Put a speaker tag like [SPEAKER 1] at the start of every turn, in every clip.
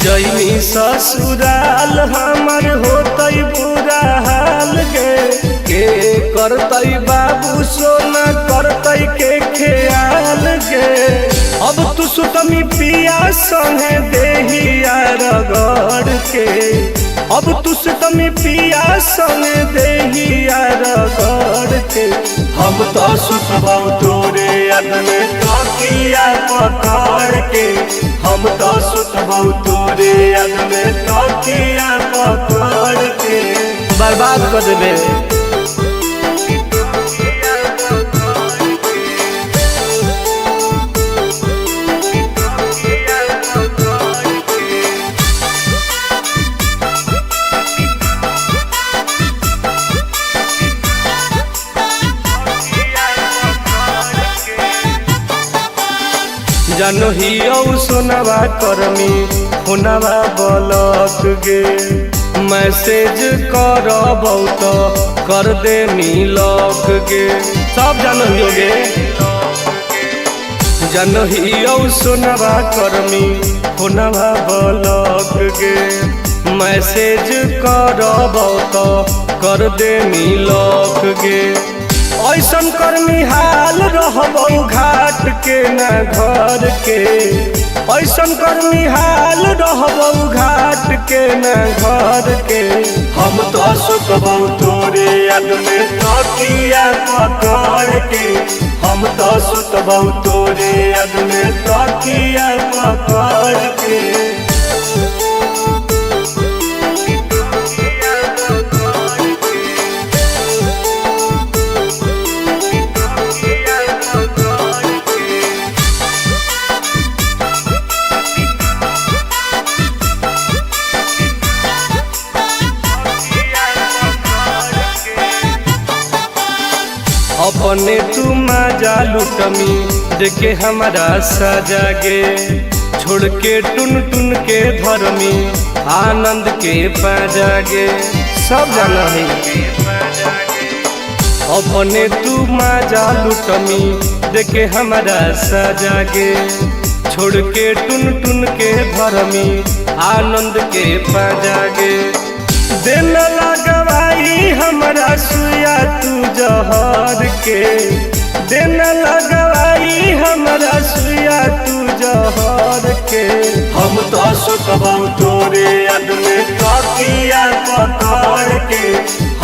[SPEAKER 1] जैनी ससुराल हमर होतई बुरा हाल गे, के करतई बाबू सोना करतई के ख्याल गे। अब तू सुतमी पिया संगे देहिया रगड़ के, अब तू सुतमी पिया संगे देहिया रगड़ के। हम तो सुतबौ तोरे याद में तकिया पकड़ के, हम तो सुतबौ तोरे याद में तकिया पकड़ के। बर्बाद कर देबे। जानो ही औ सोनावा करमी होनावा बलक गे, मैसेज करबौ तो कर दे मिलक गे। सब जानो ही गे। जानो ही औ सोनावा करमी होनावा बलक गे, मैसेज करबौ तो कर दे मिलक गे। ऐसन करमी हाल रहबौ घाट के ना घर के, ऐसन करमी हाल रहबौ घाट के ना घर के। हम तो सुतबौ तोरे याद में तकिया पकड़ के, हम तो सुतबौ तोरे याद में तकिया पकड़ के। अपने तू मजा लुटमी देखे हमारा सजा गे, छोड़ के टुन टुन के धर्मी आनंद के पाजा गे। सब जाना है। अपने तू मजा लुटमी देखे हमारा सजा गे, छोड़ के टुन टुन के धर्मी आनंद के पाजा गे। दिन लगवाई हमरा सुया तू जहर के, दिन लगवाई हमरा सुया तू जहर के। हम तो सुतबौ तोरे याद में तकिया पकड़ के,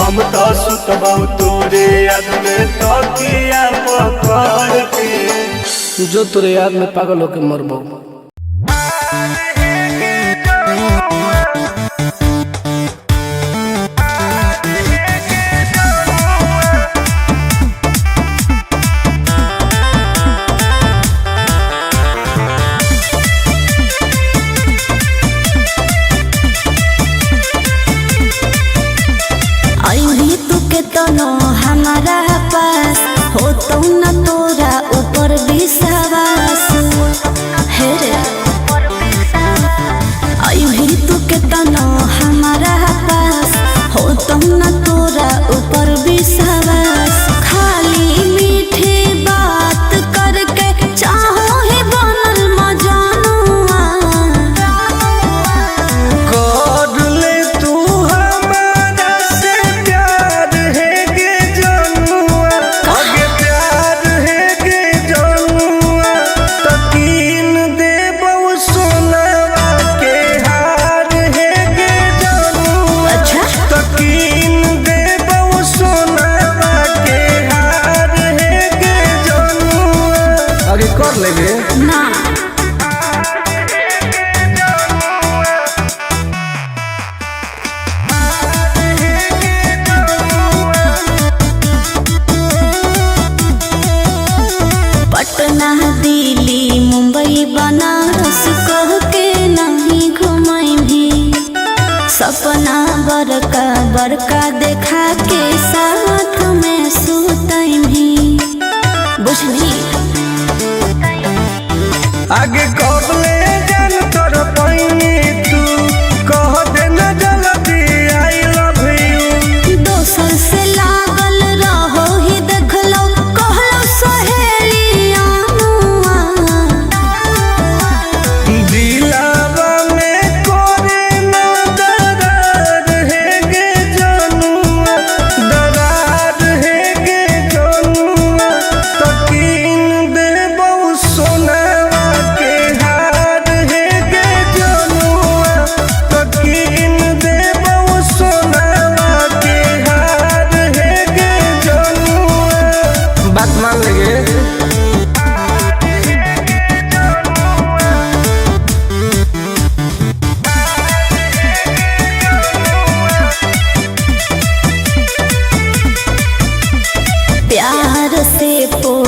[SPEAKER 1] हम तो सुतबौ तोरे याद में तकिया पकड़ के।
[SPEAKER 2] जो तोरे याद में पागल होके मरबो।
[SPEAKER 3] हमारा पास हो तो न तोरा ऊपर विश्वास हे रे, अभी तू के तनो हमारा पास हो तो न तोरा ऊपर विश्वास। खाली मीठी बात करके चाहो ही बनल मजनुआ,
[SPEAKER 1] कर ले तू हमारा से प्यार है गे जनुआ, आगे प्यार है गे जनुआ, तकीन देबौ सोनावा के हार है गे जनुआ।
[SPEAKER 3] अच्छा
[SPEAKER 1] तकीन देबौ सोनावा के हार है गे जनुआ।
[SPEAKER 2] आगे कर लेबे
[SPEAKER 3] ना। पटना दिल्ली मुंबई बनारस कह के नहीं घुमाई, सपना बड़का बड़का देखा के साथ में सुतई बुझली।
[SPEAKER 1] आगे कबले जान तोर पैनी तू कह देना जल्दी I love you.
[SPEAKER 3] दोसर से लागल रहो ही देखलो कहलो सहेलिया।
[SPEAKER 1] दिलावा में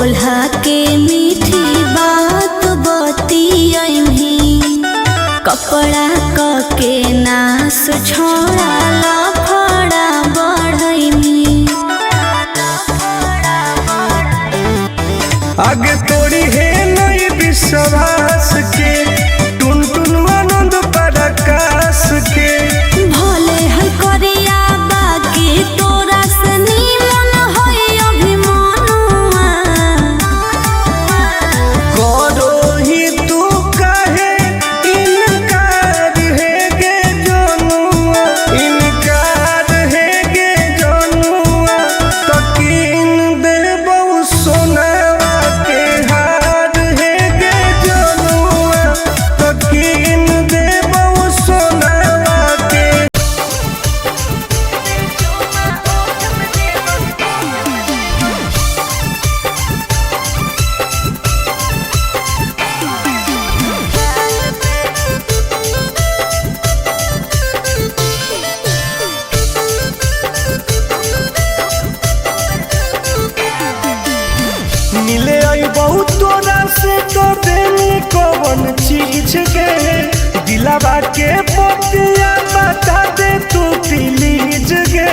[SPEAKER 3] पोल्हा के मीठी बात बतियही, कपड़ा क के नास छोड़ा लफड़ा बढ़ैनी।
[SPEAKER 1] आगे तोड़ी है नहीं विश्वास के, टुन टुन आनंद पराकाश के।
[SPEAKER 3] भोले है करिया बाकी तोरा से नीमन है अभिमानुआ।
[SPEAKER 1] करो ही तू काहे इनकार है गे जनुआ, इनकार है गे जनुआ, तकीन देबौ सोनावा के हार है गे जनुआ, तकीन देबौ सोनावा के। मिले आई बहुत तोरा से तो देनी कवन चीज के, दिलावा के पतिया बता दे तू प्लीज गे।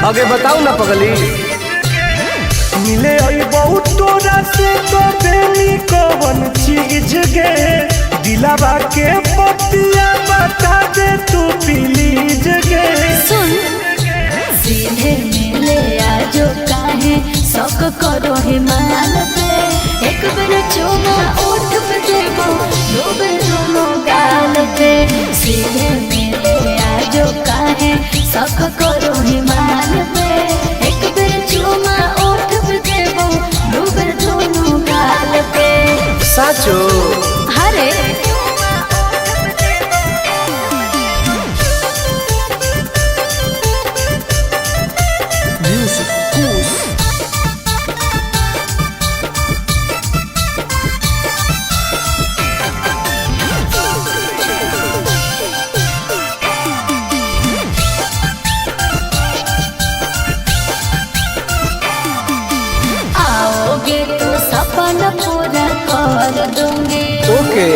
[SPEAKER 2] आगे बताओ ना पगली।
[SPEAKER 1] मिले आई बहुत तोरा से तो देनी कवन चीज गे, दिलावा के पतिया बता दे तू प्लीज गे।
[SPEAKER 3] सुन सीधे मिले आजो काहे शौक करो हिमाल पे, एक बेर चूमा ओठ पे देबो दो बेर दोनों गाल पे। सीधे मिले आजो काहे शौक करो हिमाल पे, एक बेर चूमा ओठ पे देबो दो बेर दोनों गाल पे।
[SPEAKER 2] साचो
[SPEAKER 3] हरे आओगे तो सपना पूरा कर दूंगी,
[SPEAKER 2] ओके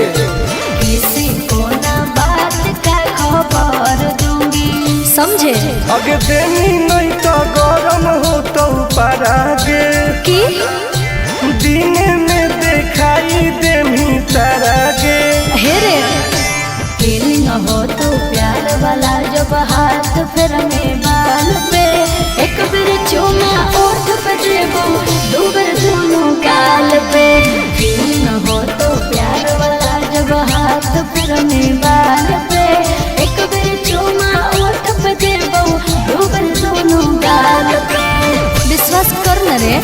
[SPEAKER 3] किसी को ना बात का खबर दूंगी। समझे
[SPEAKER 1] अगे देनी नहीं तो गरम हो तो परागे
[SPEAKER 3] कि
[SPEAKER 1] दिन में दिखाई देमी तारा गे।
[SPEAKER 3] हे रे फीलिंग हो तो प्यार वाला जब हाथ फिरने बाल पे, एक बेर चूमा ओठ पे देबो दो बेर दोनों गाल पे। फीलिंग हो तो प्यार वाला जब हाथ फिरने बाल पे, एक बेर चूमा ओठ पे देबो दो बेर दोनों गाल पे। विश्वास कर न रे।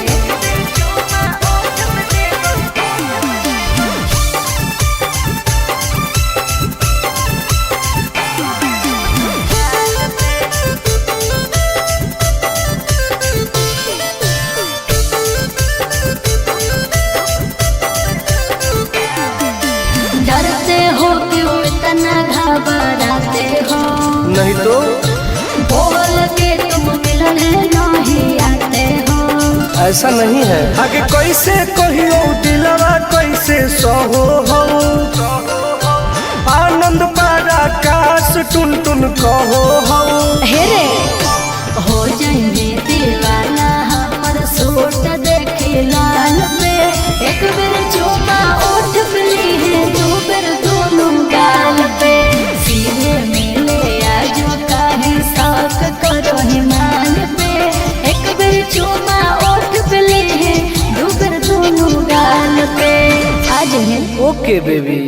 [SPEAKER 3] डरते हो क्यों इतना घबराते हो,
[SPEAKER 1] नहीं तो
[SPEAKER 3] बोल के तुम मिलने नहीं आते हो।
[SPEAKER 2] ऐसा नहीं है।
[SPEAKER 1] आगे कैसे कहियो दिलवा कैसे सहो हो, आनंद पराकाश टुन टुन कहो हो।
[SPEAKER 3] हे रे हो जाएंगे दीवाना हमर सूट देखे लाल पे, एक बेर चूमा ओठ पे ली है दो बेर दोनों गाल पे। सीधे मिले आजो काहे शौक करो हिमाल पे, एक बेर चूमा ओठ पे ली है दो बेर दोनों गाल पे। आज है
[SPEAKER 2] ओके बेबी।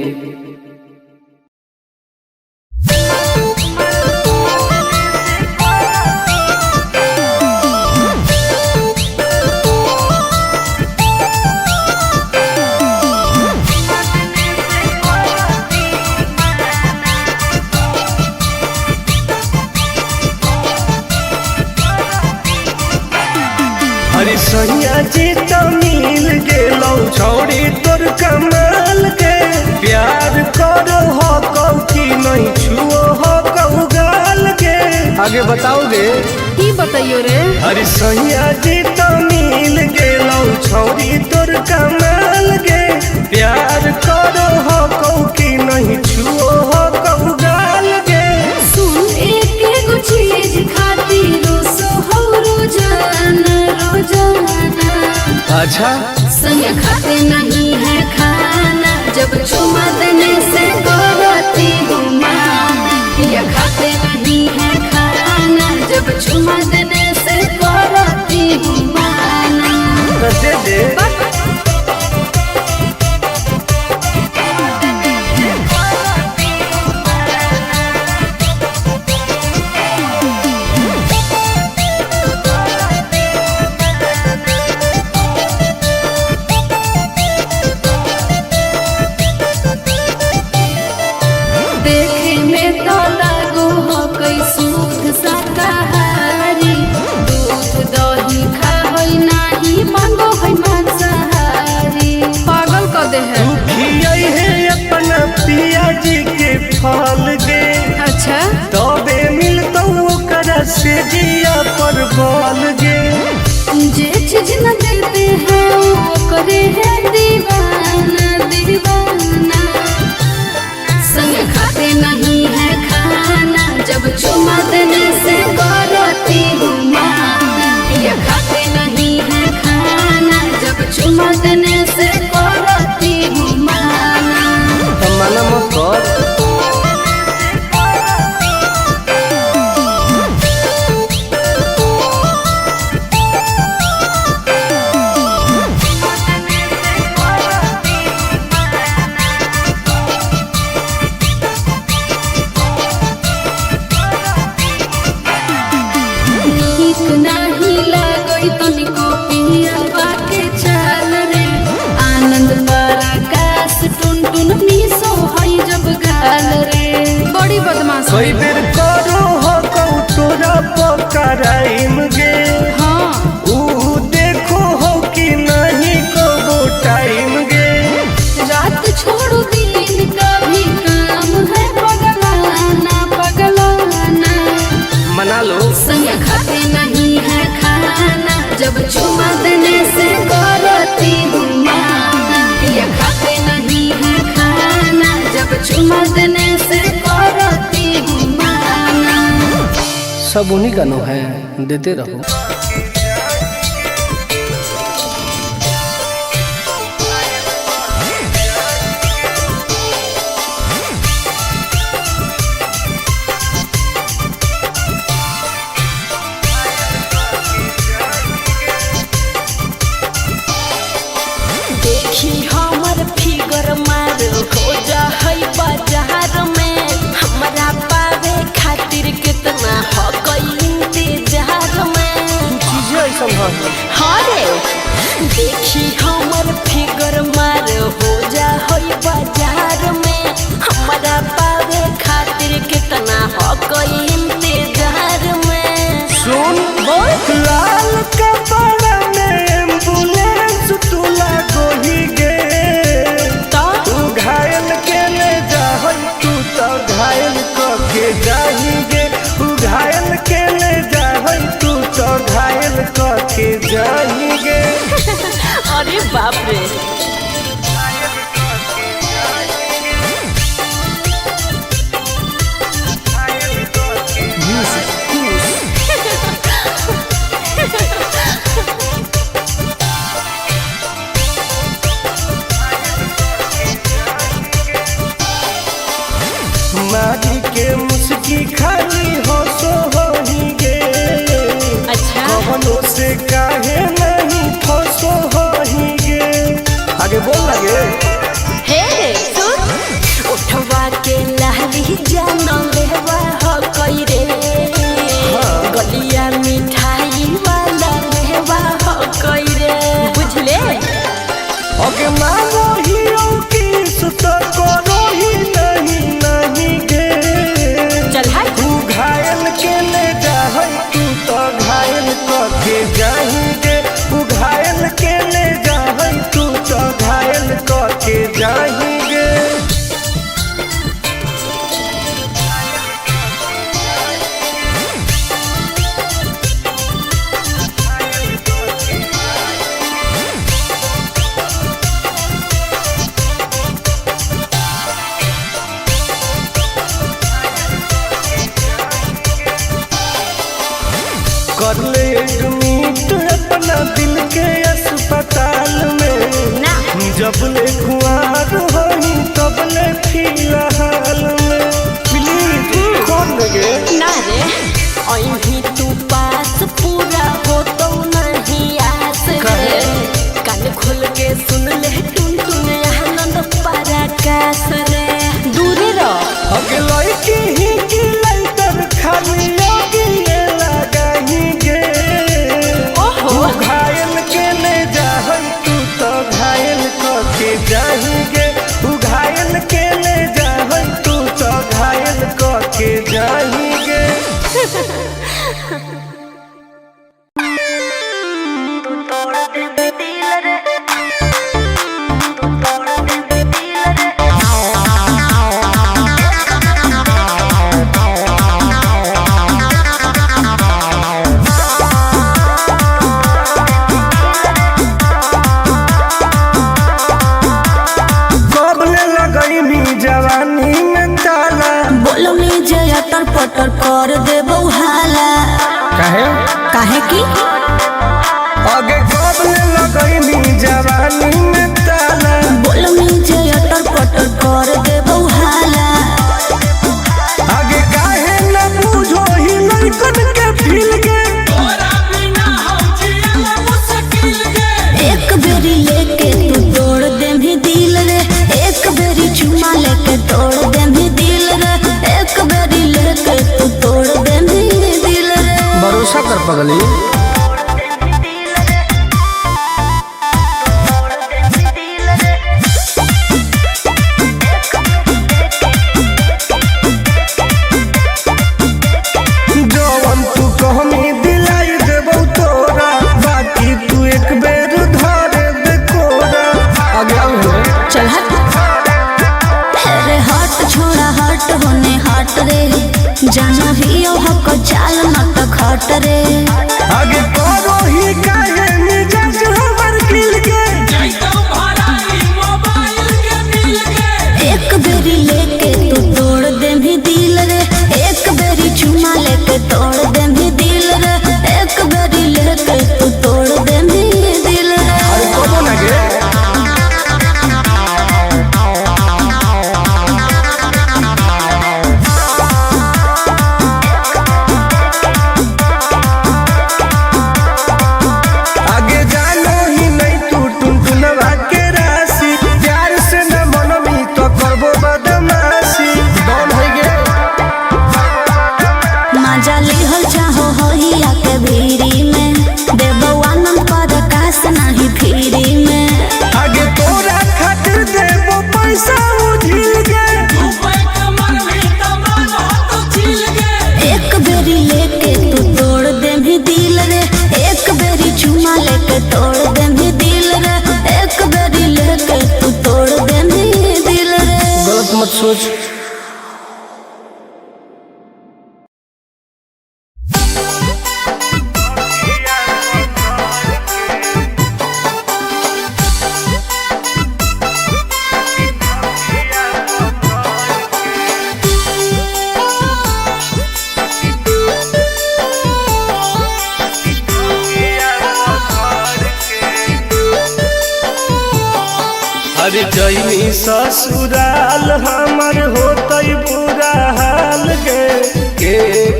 [SPEAKER 1] अरे सैया जी तो मिल गेलौ छौड़ी तोर कमाल के, प्यार करो हो कौ की नहीं छुओ हो कौ गाल के।
[SPEAKER 2] आगे बताओगे
[SPEAKER 4] की बताइयो रे।
[SPEAKER 1] अरे सैया जी तो मिल गेलौ छौड़ी तोर कमाल गे। प्यार करो हो कौ की नहीं छुओ हो कौ गाल गे।
[SPEAKER 3] सुन एक एगो चीज खातिर रोसो हो रोजाना रोजाना।
[SPEAKER 2] अच्छा।
[SPEAKER 3] संग खाते नहीं है खाना जब चुमा देने से करती हूँ माना। ये खाते नहीं है खाना जब चुमा देने से करती हूँ माना।
[SPEAKER 1] तो दे दे।
[SPEAKER 3] देखे में तो लागो हो कई शुद्ध शाकाहारी। दूध दही खा होई नाही मांगो होई मांसाहारी।
[SPEAKER 4] पागल कर दे है।
[SPEAKER 1] तू खियाई है अपना पिया जी के फल गे।
[SPEAKER 4] अच्छा।
[SPEAKER 1] तबे मिलतौ ओकरा से जिया पर बल गे।
[SPEAKER 3] जे चीज न देते हैं वो करे है दीवाना दीवाना। संग खाते नहीं है खाना जब चुमा देने से करती हूँ माना। ये खाते नहीं है खाना जब चुमा देने से करती हूँ माना।
[SPEAKER 2] तो मना मत कर।
[SPEAKER 3] नीक नाही लागई तनिको पियवा के चाल रे। आनंद पराकाश टुन टुन मिसो हई जब गाल रे।
[SPEAKER 4] बड़ी बदमाश है।
[SPEAKER 1] कई बेर करो हो कौ तोरा पकड़ाइम गे।
[SPEAKER 4] हाँ।
[SPEAKER 1] ऊ देखो हो कि नहीं कबो टाइम गे।
[SPEAKER 3] रात छोड़ो दिन कभी काम है पगलाना पगलाना।
[SPEAKER 2] मना लो।
[SPEAKER 3] संग खाते नहीं है खाना जब चुमा देने से करती हूँ माना। ये खाते नहीं है खाना जब चुमा देने से करती हूँ माना।
[SPEAKER 2] सब उन्हीं का नो है, देते रहो।
[SPEAKER 5] देखी हमर फिगर मार हो जा है बाजार में। हमरा पावे खातिर कितना हो इंतजार में।
[SPEAKER 2] चीजें ऐसा है।
[SPEAKER 5] हाँ रे। देखी हमर फिगर मार हो जा है बाजार में। हमरा पावे खातिर कितना हो इंतजार में।
[SPEAKER 1] सुन लाल कपड़ा में एम्बुलेंस तू लागोही गे।
[SPEAKER 5] तो
[SPEAKER 1] तू घायल के ले जाहई तू तो घायल क के जाही गे। तू घायल के ले जाहई तू तो घायल क के जाही गे।
[SPEAKER 5] अरे बाप रे।
[SPEAKER 1] मारी के मुस्की खाली हो सो होही गे।
[SPEAKER 5] अच्छा।
[SPEAKER 1] कवनो से काहे नहीं फसो होही गे।
[SPEAKER 2] आगे बोल लगे।
[SPEAKER 5] हे सुन उठवा के लाली जानो लेवा हो कई रे। गलिया मिठाई वाला लेवा हो कई रे। बुझले।
[SPEAKER 1] ओके मानो ही की सुत करो ही नहीं नहीं गे।
[SPEAKER 5] चल हट।
[SPEAKER 1] तू घायल के ले जाहई तू तो घायल क के जाही गे। तू घायल के ले जाहई तू तो घायल क के कबले लगैनी जवानी में ताला।
[SPEAKER 3] बोलो में जे अटर पटर कर देबो हाला।
[SPEAKER 2] काहे?
[SPEAKER 3] काहे की?
[SPEAKER 1] आगे कबले लगैनी जवानी में ताला।
[SPEAKER 3] बोलो में जे अटर पटर कर देबो हाला।
[SPEAKER 1] आगे काहे न बूझो ही लइकन के फील के।
[SPEAKER 3] एक बेरी लेके तू तोड़ दे भी दिल रे, एक बेरी चुमा लेके तोड़ दे भी दिल रे, एक बेरी लेके तू तोड़ दे भी दिल रे।
[SPEAKER 2] भरोसा कर पगली।
[SPEAKER 1] जवन तू कहमी दिलाई देबौ तोरा, बाकी तू एक बेर धरे दे कोरा।
[SPEAKER 2] आगे आउ हो।
[SPEAKER 3] चल हट अरे हट, छोड़ा हट होने हट रे, जाना ही ओ हक चाल मत खट रे।
[SPEAKER 1] आगे करो ही काहे मिजाज हमर खिल के।
[SPEAKER 3] एक बेरी लेके तू तोड़ दे भी दिल रे, एक बेरी चुमा लेके तोड़ दे भी दिल रे, एक बेरी लेके तू तोड़ दे भी दिल रे।
[SPEAKER 2] अरे कबो ना गे।
[SPEAKER 1] आगे जानो ही नहीं तू टुनटुनवा के राशि, प्यार से न मनमी तो करबो बदमाशी।
[SPEAKER 2] डॉन है गे।
[SPEAKER 3] मजा लिहल चाहो होहिया के भीरी में, देबो आनंद पर कास नहीं फिरी में।
[SPEAKER 1] आगे तोरा खातिर देबो पैसा उझिल के।
[SPEAKER 3] एक बेरी लेके तू तोड़ दे भी दिल रे, एक बेरी चुमा लेके तोड़ दे भी दिल रे, एक बेरी लेके तू तोड़ दे भी दिल रे।
[SPEAKER 2] गलत मत सोच।
[SPEAKER 1] अरे जैनी ससुराल हमर होतई बुरा हाल गे, के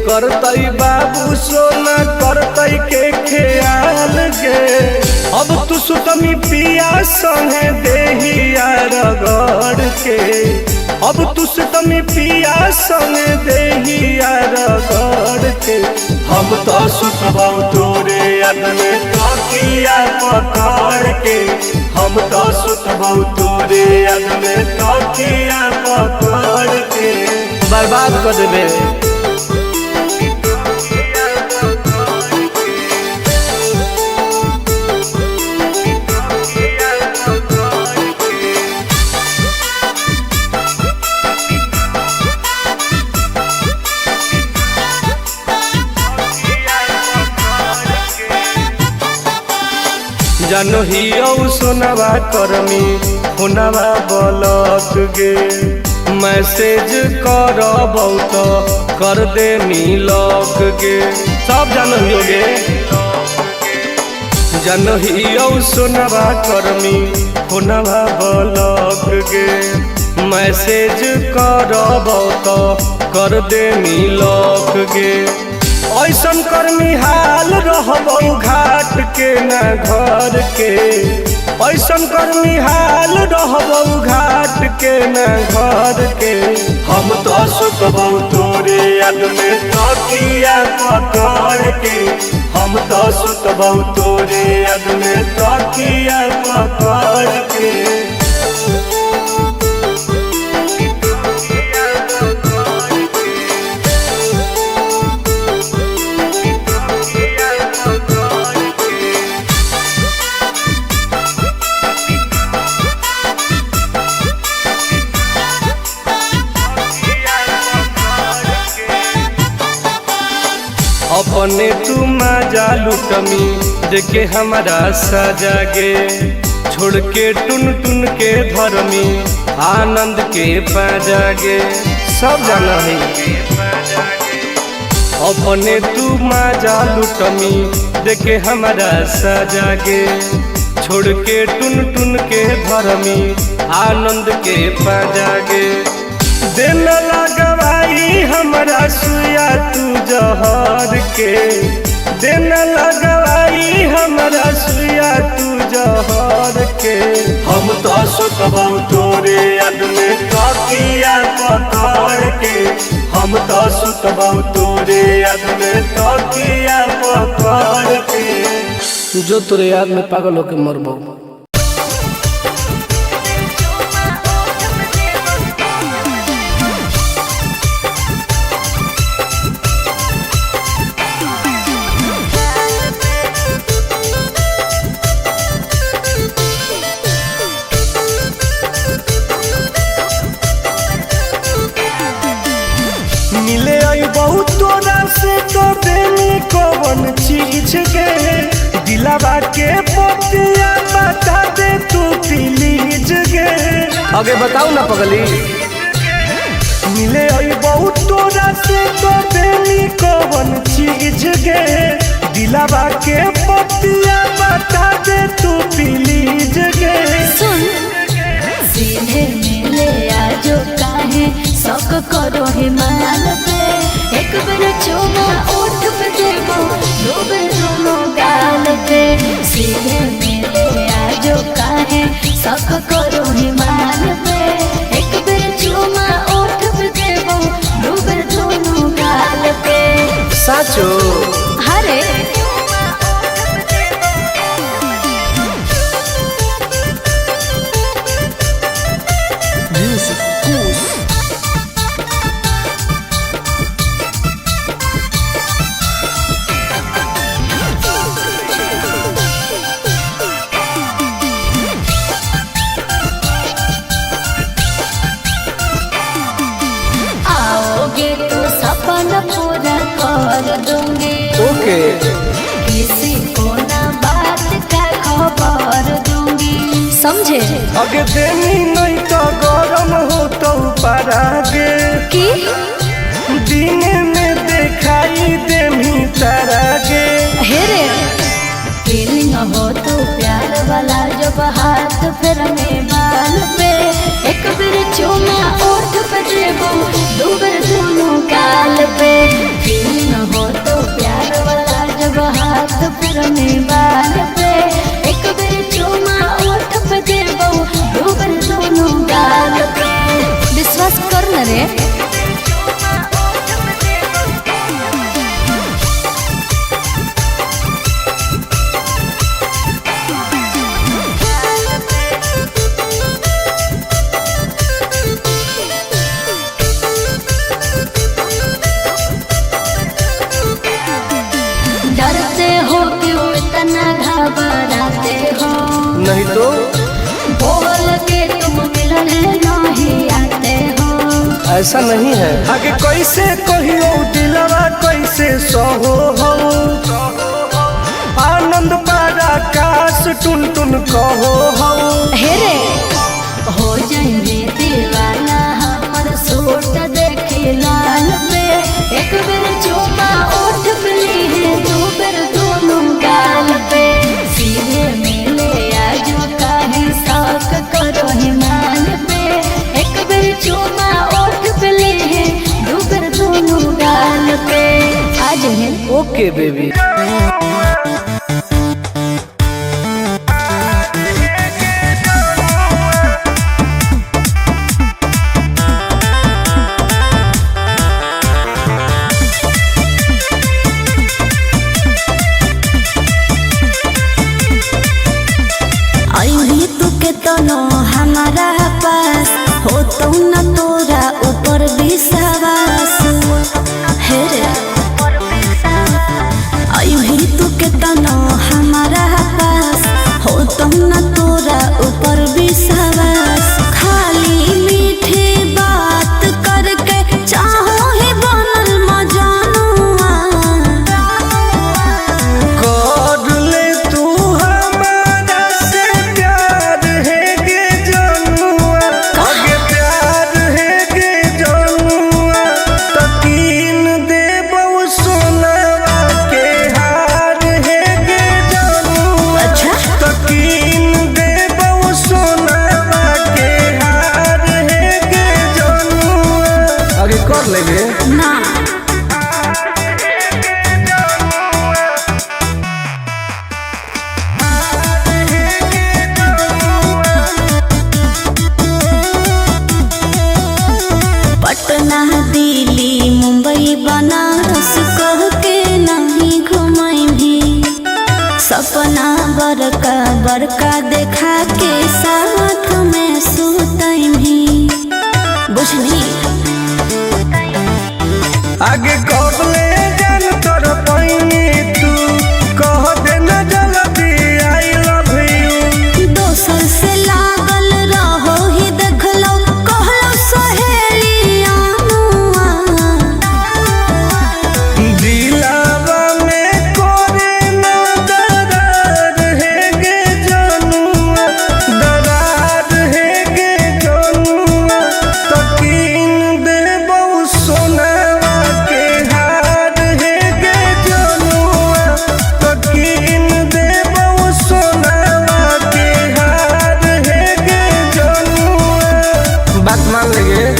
[SPEAKER 1] करतई बाबू सोना करतई के ख्याल गे। अब तू सुतमी पिया संगे देहिया रगड़ के, अब तू सुतमी पिया संगे देहिया रगड़ के। हम तो सुतबौ तोरे याद में तकिया पकड़ के, हम तो सुतबौ तोरे याद में तकिया पकड़ के।
[SPEAKER 2] बर्बाद कर देबे।
[SPEAKER 1] जानो ही औ सोनवा करमी होनवा बलक गे, मैसेज करबौ तो कर दे मिलक गे।
[SPEAKER 2] सब जानो ही गे।
[SPEAKER 1] जानो ही औ सोनवा करमी होनवा बलक गे, मैसेज करबौ तो कर दे मिलक गे। ऐसन कर्मी हाल रहबौ घाट के न घर के, ऐसन कर्मी हाल रहबौ घाट के न घर के। हम तो सुतबौ तोरे याद में तकिया पकड़ के, हम तो सुतबौ तोरे याद में तकिया पकड़ के। अपने तू मजा लुटमी देखे हमारा सजा गे, छोड़ के टुन टुन के धर्मी आनंद के पाजा गे। सब जाना है अपने तू मजा लुटमी देखे हमारा सजा गे, छोड़ के टुन टुन के धर्मी आनंद के पाजा गे। दिन लगवाई हमरा सुया तू जहर के, दिन लगवाई हमरा सुया तू जहर के। हम तो सुतबौ तोरे याद में तकिया पकड़ के, हम तो सुतबौ तोरे याद में तकिया पकड़ के।
[SPEAKER 2] जो तोरे याद में पागल होके मरबो।
[SPEAKER 1] मिले आई बहुत तोरा से तो देनी कवन चीज के, दिलावा के पतिया बता दे तू प्लीज गे।
[SPEAKER 2] आगे बताऊ ना पगली।
[SPEAKER 1] मिले आई बहुत तोरा से तो देनी कवन चीज गे, दिलावा के पतिया बता दे तू प्लीज गे।
[SPEAKER 3] सुन सीधे मिले आजो काहे शौक करो हिमाल पे, एक बेर चूमा ओठ पे देबो दो बेर दोनों गाल पे। सीधे मिले आजो काहे शौक करो हिमाल पे, एक बेर चूमा ओठ पे देबो दो बेर दोनों गाल पे।
[SPEAKER 2] साचो
[SPEAKER 3] हरे आओगे तो सपना पूरा कर दूंगी।
[SPEAKER 2] ओके
[SPEAKER 3] किसी को ना बात का खबर दूंगी, समझे?
[SPEAKER 1] अगे देनी नहीं तो गरम हो तो परागे
[SPEAKER 3] कि
[SPEAKER 1] दिन में दिखाई देमी तारागे।
[SPEAKER 3] हे रे फीलिंग हो तो प्यार वाला जब हाथ फिर में बाल पे, एक बेर चूमा ओठ पे देबो दो बेर दोनों गाल पे। फीलिंग हो तो प्यार वाला जब हाथ फिर में बाल पे, एक बेर चूमा ओठ पे देबो दो बेर दोनों गाल पे। विश्वास कर न रे। डरते हो क्यों इतना घबराते हो?
[SPEAKER 2] नहीं तो
[SPEAKER 3] बोल के तुम मिलने नहीं आते हो।
[SPEAKER 2] ऐसा नहीं है।
[SPEAKER 1] आगे कैसे कहियो दिलवा कैसे सहो हो, आनंद पारा काश टुन टुन कहो हो।
[SPEAKER 3] हे रे हो जाएंगे दीवाना हमर सूट देखे लाल पे, एक बेर चूमा ओठ पे ली है दो बेर दोनों गाल पे। सीधे मिले आजो काहे शौक करो हिमाल पे, एक बेर चूमा ओठ पे ली है दो बेर दोनों गाल पे। आज है
[SPEAKER 2] ओके बेबी।
[SPEAKER 3] अभी तू के तनो हमारा पास हो तो न तोरा ऊपर विश्वास। हे रे अभी तू के तनो हमारा पास हो तो न तोरा ऊपर विश्वास। खाली मीठी बात करके चाहो ही बनल मजानुआ। सपना बड़का बड़का देखा के साथ में सुतैनी, बुझनी।
[SPEAKER 1] आगे कबले जान तोर पैनी तू कह दे न जल्दी I love you.
[SPEAKER 3] दोसर से लागल रहो ही देखलो कहलो सहेलिया मुआ।
[SPEAKER 1] दिलावा में कोरे न दरार है गे जनुआ, दरार है गे जनुआ, तकीन देबौ सोनावा के हार है गे जनुआ, तकीन देबौ सोनावा के हार है गे जनुआ। बात मान लेंगे।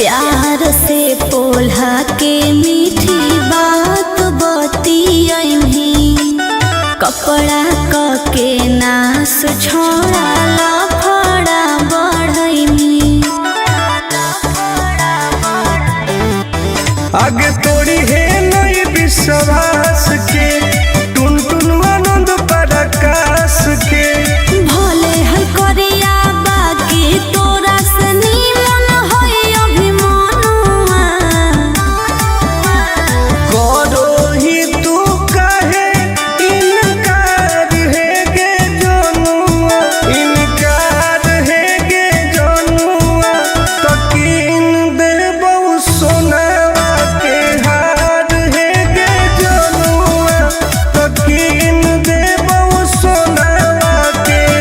[SPEAKER 3] प्यार से पोल्हा के मीठी बात बतियही, कपड़ा क के नास छोड़ा।